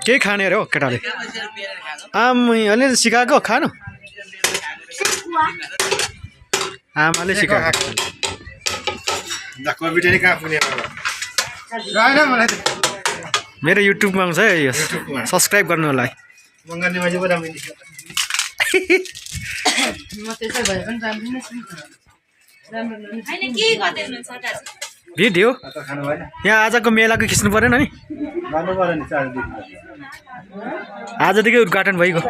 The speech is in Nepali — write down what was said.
के खाने रे हो केटाले अलि सिकाएको खानु आमाले सिकाएको मेरो युट्युबमा आउँछ है यो सब्स्क्राइब गर्नु होला भिडियो यहाँ आजको मेलाको खिच्नु परेन नि आजदेखि उद्घाटन भइगयो